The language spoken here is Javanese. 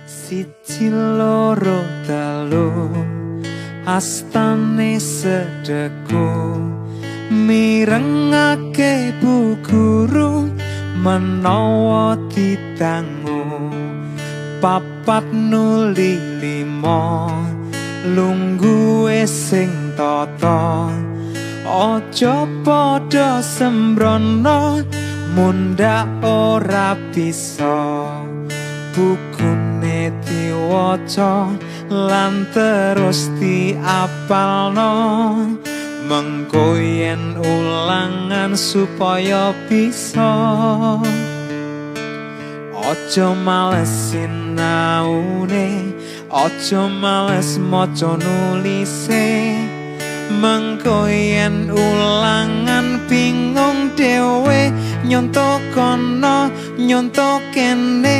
1 2 3 astane sedeku, mirengake bu guru menawa didangu. 4 nuli 5 lungguhe sing tata, aja padha sembrono mundhak ora bisa. Bukune diwaca lan terus diapalno, mengko yen ulangan supaya bisa. Aja males sinaune, aja males maca nulise, mengko yen ulangan bingung dhewe, nyonto kono nyonto kene.